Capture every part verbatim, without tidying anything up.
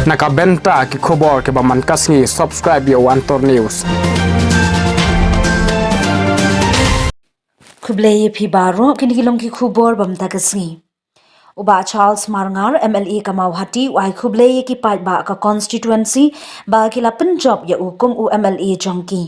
Na ka bynta ki khubor kiba man ka sngi, subscribe ïa u Antor News. Khublei ïa phi baroh, kine ki long ki khubor ba mynta ka sngi. U Bah Charles Marngar, M L A ka Mawhati, u ai khublei ïa ki paidbah ka constituency ba ki la pynjop ïa u kum u M L A jong ki.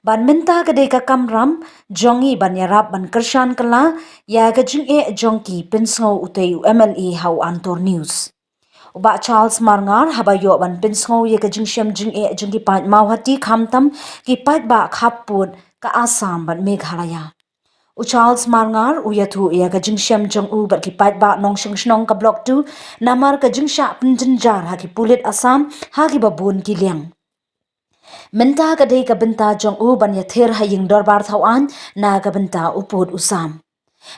Bad mynta ka dei ka kamram jong ngi ban ïarap ban kyrshan kylla ïa ka jingeh jong ki, pynsngew utei u M L A ha u Antor News. U Bah Charles Marngar haba ïoh ban pynsngew ïa ka jingshem jingeh jong ki paid Mawhati, khamtam ki paidbah khappud ka Assam bad Meghalaya. U Charles Marngar u ïathuh ïa ka jingshem jong u bad ki paidbah nongshong shnong ka Block two namar ka jingshah pynjynjar ha ki pulit Assam ha kiba bun ki liang. Mynta ka dei ka bynta jong u ban ïathir ha ïing dorbar thawaiñ na ka bynta u pud u sam.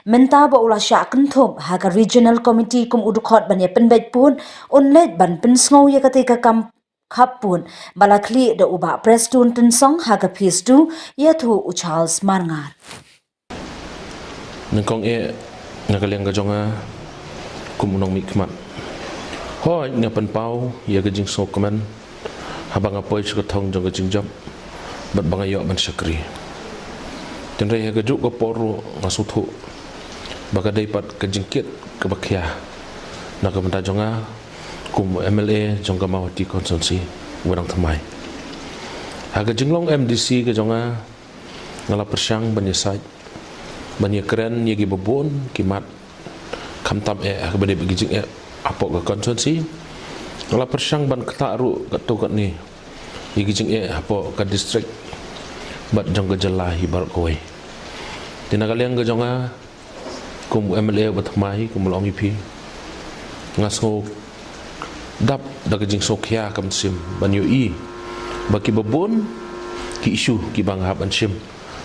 Mynta ba u la shah kynthup ha ka Regional Committee kum u dkhot ban ïa pynbeit pud, un leit ban pynsngew ïa katei ka kam khappud ba la khlieh da u Bah Prestone Tynsong ha ka Phase two, ïathuh u Charles Marngar. Nyngkong eh, na ka liang ka jong nga kum u nongmihkhmat, hooid nga pynpaw ïa ka jingsngewkmen haba nga poi sha ka thong jong ka jingjop bad ba nga ïoh ban shakri. Hynrei ha kajuh ka por ruh nga sngewthuh ba ka dei pat ka jingkit kaba khia na ka bynta jong nga kum u M L A jong ka Mawhati constituency uba dang thymmai. Ha ka jinglong M D C ka jong nga, nga la pyrshang ban ïasaid, ban ïakren ïa kiba bun ki mat, khamtam eh ha kaba dei bad ki jingeh hapoh ka constituency. Nga la pyrshang ban ktah ruh katto katne ïa ki jingeh hapoh ka district bad jong ka jylla hi baroh kawei. Te na ka liang ka jong nga kum u M L A uba thymmai, kum ba la ong ïa phi, nga sngew dap da ka jingsngewkhia ka mynsiem ban ïohi ba kiba bun ki issue kiba nga hap ban shim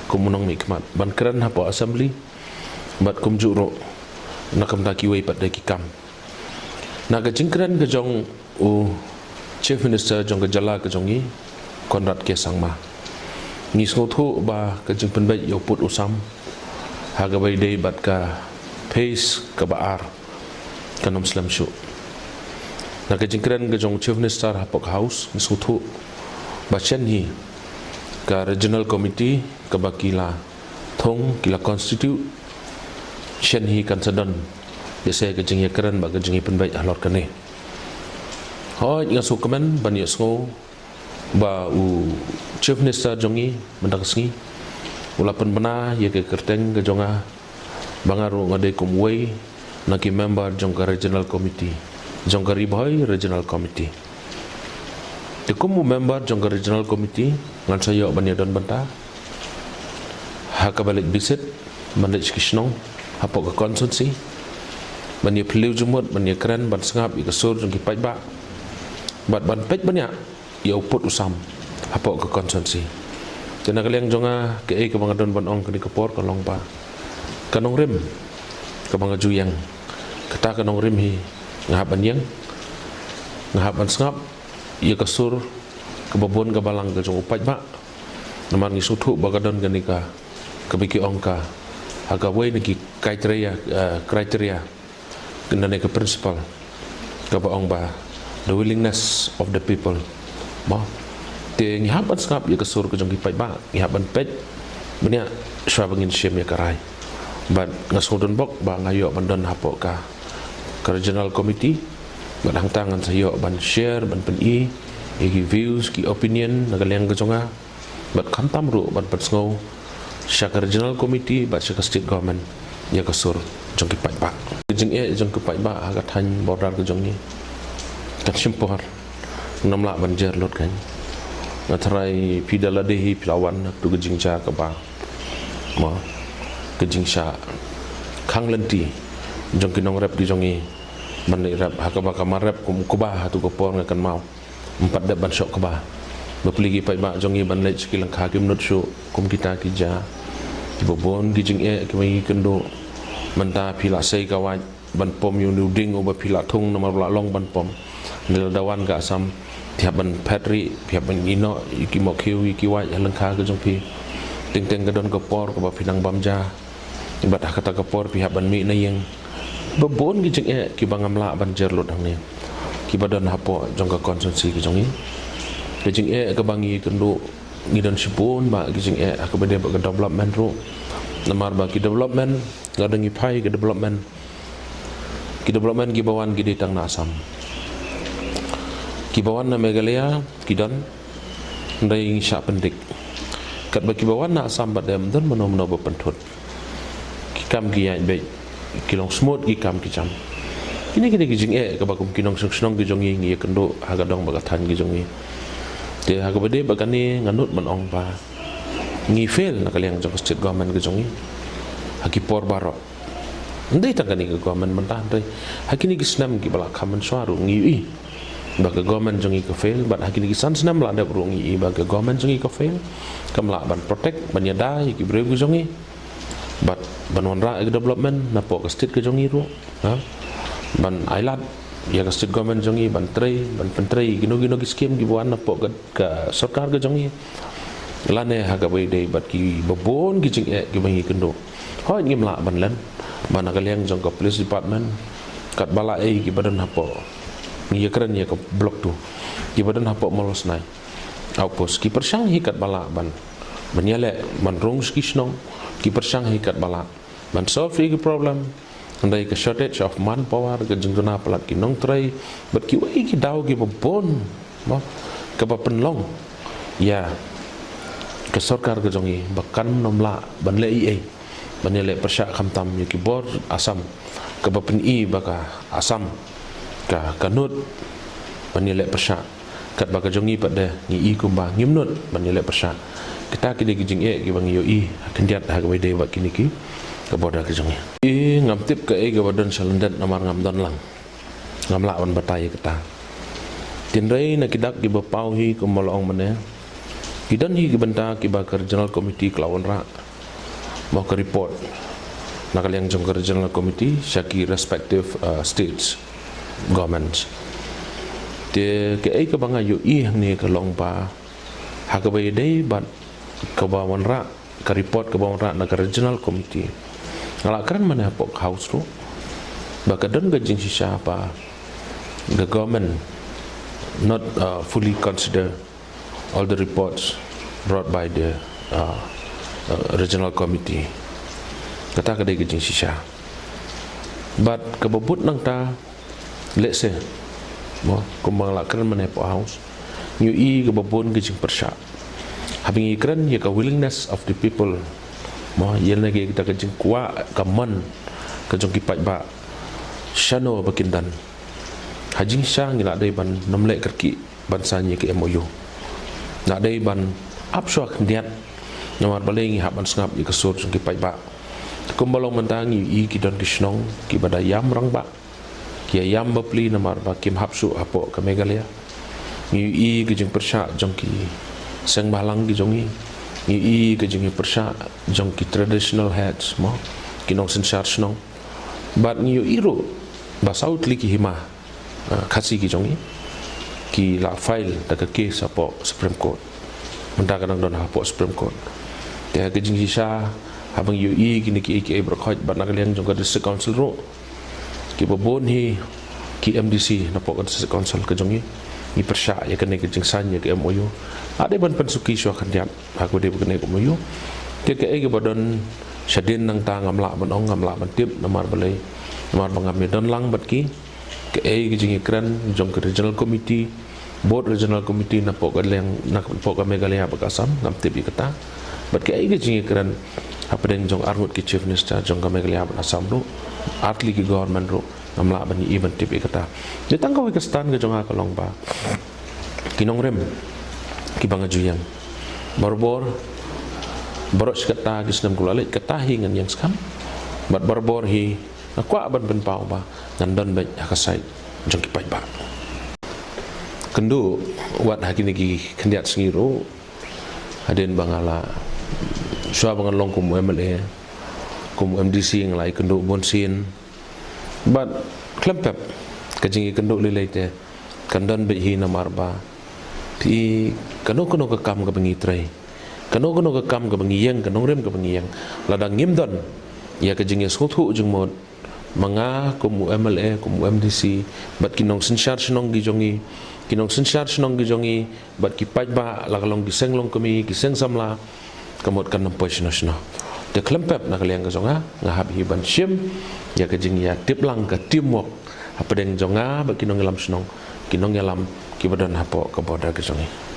kum u nongmihkhmat ban kren hapoh Assembly bad kumjuh ruh na ka bynta kiwei pat de ki kam. Na ka jingkren ka jong u Chief Minister jong ka jylla ka jong ngi, Conrad K Sangma, ngi sngewthuh ba ka jingpynbeit ïa u pud u sam ha kaba ïadei bad ka Phase kaba ar kan ym slem shuh. Na ka jingkren ka jong u Chief Minister hapoh ka House, ngi sngewthuh ba shen hi ka Regional Committee kaba ki la thung, ki la constitute, shen hi kan sa don ïa se ka jingïakren bad ka jingïapynbeit halor kane. Hooid, nga sngewkmen ban ïohsngew ba u Chief Minister jong ngi mynta ka sngi u la pynbna ïa ka kyrteng ka jong nga ba nga ruh nga dei kum uwei na ki member jong ka Regional Committee, jong ka Ri Bhoi Regional Committee. Te kum u member jong ka Regional Committee, ngan sa ïoh ban ïadon bynta ha kaba leit visit, ban leit sha ki shnong hapoh ka constituency, ban ïaphylliew jingmut, ban ïakren, ban sngap ïa ka sur jong ki paidbah bad ban peit bniah ïa u pud u sam hapoh ka constituency. Te na ka liang jong nga, kaei kaba nga don ban ong kane ka por ka long ba ka nongrim kaba nga ju ïeng, kata ka nongrim hi nga hap ban ïeng, nga hap ban sngap ïa ka sur kaba bun ka balang ka jong u paidbah. Namar ngi sngewthuh ba ka don kane ka, kaba ki ong ka, ha kawei na ki criteria, eh, criteria, kane ka principle kaba ong ba the willingness of the people. Mo, te ngi hap ban sngap ïa ka sur ka jong ki paidbah, ngi hap ban peit bniah shuwa ba ngin shim ïa ka rai. Bad nga sngewdon bok ba nga ïoh ban don hapoh ka, ka Regional Committee bad hangta ngan sa ïoh ban share, ban pyni ïa ki views, ki opinion na ka liang ka jong nga bad khamtam ruh ban pynsngew sha ka Regional Committee bad sha ka State Government ïa ka sur jong ki paidbah. Ka jingeh jong ki paidbah ha ka thaiñ border ka jong ngi kan shim por, ngam lah ban jer lut kan. Nga tharai phi da lade hi phi la wan ha tu ka jingjia kaba, mo, ka jingshah khang lynti jong ki nongrep ki jong ngi ban leit rep, ha kaba ka mar rep kum u kba ha tu ka por nga kynmaw ym pat dep ban shoh kba. Bapli ki paidbah jong ngi ban leit sha ki lyngkha kim nud shuh kum kita ki jia. Kiba bun ki jingeh kiba ngi kynduh. Mynta phi la sei ka wait ban pom ïa u ding uba phi la thung namar u la long ban pom. Hynrei lada wan ka Assam, phi hap ban phet rieh, phi hap ban ïehnoh ïa ki mohkhiew ïa ki wait ha lyngkha ka jong phi. Teng teng ka don ka por kaba phi nang bam ja. Bad ha kata ka por phi hap ban mih na ïing. Ba bun ki jingeh kiba ngam lah ban jer lut hangne. kiba don hapoh jong ka constituency ka jong ngi. Ka jingeh kaba ngi kynduh, ngi don shibun ba ki jingeh ha kaba ïadei bad ka development ruh. Namar ba ki development, lada ngi phai ka development, ki development kiba wan ki dei tang na Assam. Kiba wan na Meghalaya ki don, hynrei ngi shah pyndik. Katba kiba wan na Assam pat de ym don mano mano ba pynthut. Ki kam ki ïaid beit, ki long smooth ki kam ki jam. Kine kine ki jingeh kaba kum ki nongshong shnong ki jong ngi ngi ïakynduh ha ka dong bad ka thaiñ ki jong ngi. Te ha kaba ïadei bad kane nga nud ban ong ba ngi fail na ka liang jong ka state government ka jong ngi ha ki por baroh. Ym dei tang kane ka government mynta, hynrei ha kine ki snem kiba la kham mynshuwa ruh ngi ïohi ba ka government jong ngi ka fail, bad ha kine ki san snem la dep ruh ngi ïohi ba ka government jong ngi ka fail. Kam lah ban protect, ban ïada ïa ki briew ki jong ngi, bad ban wanrah ïa ka development napoh ka state ka jong ngi ruh, ha? Ban ailad ïa ka state government jong ngi ban trei, ban pyntrei kino kino ki skim kiba wan napoh ka, ka sorkar ka jong ngi. Lane ha kaba ïadei bad kiba bun ki jingeh kiba ngi kynduh, hooid ngim lah ban len. Ba na ka liang jong ka police department, katba la ei kiba don hapoh, ngi ïakren ïa ka Block two, kiba don hapoh Mawlasnai outpost, ki pyrshang hi katba lah ban, ban ïaleh ban rung sha ki shnong, ki pyrshang hi katba lah ban solve ïa ki problem. Hynrei ka shortage of manpower, ka jingduna palat ki nongtrei bad kiwei ki daw kiba bun, mo, kaba pynlong ïa ka sorkar ka jong ngi ba kan nym lah ban leh ei ei, ban ïaleh pyrshah khamtam ïa ki bor Assam, kaba pyni ba ka Assam ka, ka nud ban ïaleh pyrshah. Katba ka jong ngi pat de ngi i kumba ngim nud ban ïaleh pyrshah. Kita ki dei ki jingeh kiba ngi ïohi khyndiat ha kaba ïadei bad kine ki, ka border ka jong ngi. I ngam tip kaei kaba don sha lyndet namar ngam don lang, ngam lah ban batai ïa kata. Hynrei na ki dak kiba paw hi kumba la ong mynne, ki don hi ki bynta kiba ka regional committee ka la wanrah, mo, ka report na ka liang jong ka regional committee sha ki respective, uh, states governments. Te kaei kaba nga ïohi hangne ka long ba ha kaba ïadei bad kaba wanrah, ka report kaba wanrah na ka regional committee, nga la kren mynne hapoh ka House ruh ba ka don ka jingshisha ba the government not, uh, fully consider all the reports brought by the, uh, uh, regional committee. Kata ka dei ka jingshisha. Bad kaba bud nangta, let's say, mo, kumba nga la kren mynne hapoh House, ngi ïohi kaba bun ka jingpyrshah. Haba ngi kren ïa ka willingness of the people, mo, ïa na kita ka jingkwah, ka mon ka jong ki paidbah, shano ba kin don. Ha jingshisha ngi la dei ban nym leh kyrkieh ban sign ïa ka M O U. Nga dei ban ap shuwa khyndiat namar balei ngi hap ban sngap ïa ka sur jong ki paidbah. Kumba long mynta ngi ïohi ki don ki shnong kiba da ïam rangbah, ki ïam bapli namar ba kim hap shuh hapoh ka Meghalaya. Ngi ïohi ka jingpyrshah jong ki seng bhalang ki jong ngi. Ngi ïohi ka jingpyrshah jong ki traditional heads, mo, ki nongsynshar shnong. Bad ngi ïohi ruh ba saw tylli ki hima, ah, Khasi ki jong ngi ki la file da ka case hapoh Supreme Court. Mynta ka dang don hapoh Supreme Court. Te ha ka jingshisha, haba ngi ïohi kine kiei kiei baroh khoit bad na ka liang jong ka District Council ruh, kiba bun hi ki M D C napoh ka District Council ka jong ngi, ngi pyrshah ïa kane ka jingsign ïa ka M O U. Nga dei ban pynsuki shuwa khyndiat ha kaba ïadei bad kane ka M O U. Te kaei kaba don shadien nangta ngam lah ban ong, ngam lah ban tip namar balei, namar ba ngam ïadon lang bad ki. Kaei ka jingïakren jong ka regional committee, both regional committee napoh ka liang, napoh ka Meghalaya bad ka Assam, ngam tip ïa kata. Bad kaei ka jingïakren hapdeng jong arngut ki Chief Minister jong ka Meghalaya bad Assam ruh, ar tylli ki government ruh, ngam lah ban ïohi ban tip ïa kata. Te tang kawei ka stand ka jong nga ka long ba ki nongrim kiba nga ju ïeng, barabor, baroh shi katta ki snem kiba la leit, kata hi ngan ïeng skhem. Bad barabor hi nga kwah ban pynpaw ba ngan don beit ha ka side jong ki paidbah. Kynduh wat ha kine ki khyndiat sngi ruh, hadien ba nga la, shuwa ba ngan long kum M L A, kum M D C, nga la ïakynduh bun sien. Bad khlem pep, ka jingïakynduh lei lei te kan don beit hi namar ba phi, kano kano ka kam kaba ngi trei, kano kano ka kam kaba ngi ïeng, ka nongrim kaba ngi ïeng, lada ngim don ïa ka jingïasngewthuh jingmut Ma nga kum u M L A, kum u M D C, bad ki nongsynshar shnong ki jong ngi, ki nongsynshar shnong ki jong ngi, bad ki paidbah, la ka long ki seng longkmie, ki seng samla, ka mut kan ym poi shano shano. Te khlem pep na ka liang ka jong nga, nga hap hi ban shim ïa ka jingïatiplang, ka teamwork hapdeng jong nga bad ki nongïalam shnong, ki nongïalam kiba don hapoh ka border ka jong ngi.